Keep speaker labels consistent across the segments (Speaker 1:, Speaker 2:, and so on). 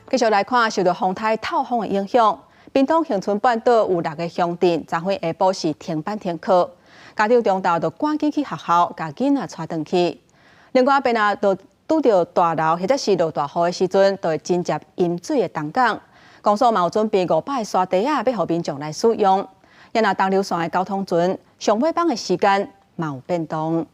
Speaker 1: 繼續來看，受到風颱透風的影響，屏東恆春半島有六個鄉鎮，昨昏下晡是停班停課，家長中晝就趕緊去學校，共囡仔帶轉去。另外一邊啊，就拄著大流或者是落大雨的時陣，就會緊接淹水的東港，公所嘛有準備500個沙袋仔，欲予民眾來使用。也若東琉線的交通船上尾班的時間嘛有變動。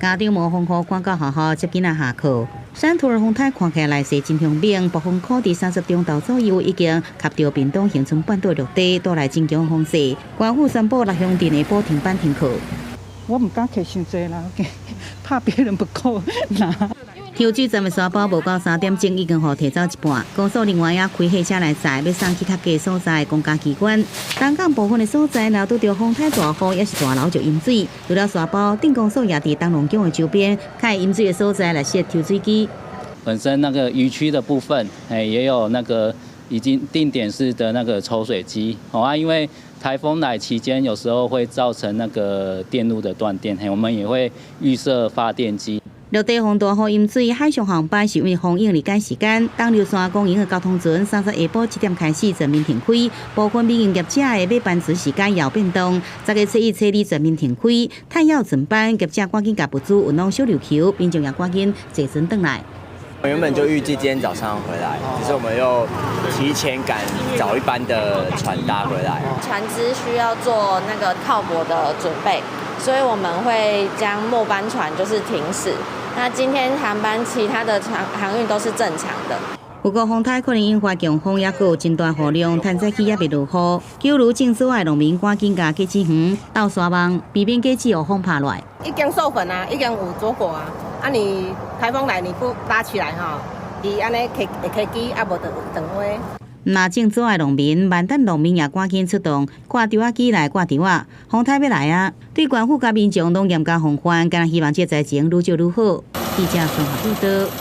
Speaker 2: 家長冒風雨趕到學校接囡仔下課。山圖爾風颱看起來來勢真兇猛，暴風圈佇30中晝左右已經及著屏東恆春半島陸地，帶來真強風勢。官府宣布六鄉鎮下晡停班停課。
Speaker 3: 我毋敢提傷濟啦，怕別人不夠拿。
Speaker 2: 抽水站的沙包無夠3點鐘已經予提走一半，公所另外也開貨車來載，欲送去較低所在的公家機關。東港部分的所在，若拄著風颱大雨，抑是大流就淹水。除了沙包，鎮公所也佇東龍宮的周邊，開淹水的所在來設抽水機。
Speaker 4: 本身那個漁區的部分，也有那個已經定點式的那個抽水機。好啊，因為颱風來期間，有時候會造成那個電路的斷電，我們也會預設發電機。
Speaker 2: 陸地風大雨淹水，海上航班是因為風影而改時間。東琉線公營的交通船30下晡7點開始全面停開，部分民營業者的尾班船時間也有變動。10月初一、初二全面停開，彈藥轉班，業者趕緊共物資運往小琉球，民眾也趕緊坐船轉來。
Speaker 5: 原本就預計今天早上回來，只是我們又提前趕早一班的船搭回來。
Speaker 6: 船隻需要做那個靠泊的準備，所以我們會將末班船就是停駛。那今天航班其他的船航運都是正常的。
Speaker 2: 不過風颱可能引發強風，抑閣有真大雨量，趁早起猶未落雨。九如種苧的農民趕緊共果子園鬥沙網，避免果子予風拍落來。
Speaker 7: 已經授粉啊，已經有坐果啊。啊，你颱風來你不拉起來吼，伊按呢會開枝，啊無就斷花。
Speaker 2: 若種苧的農民，萬丹農民也趕緊出動掛吊仔機來掛吊仔。風颱欲來啊！對官府佮民眾攏嚴加防範，敢若希望這災情愈少愈好。記者綜合報道。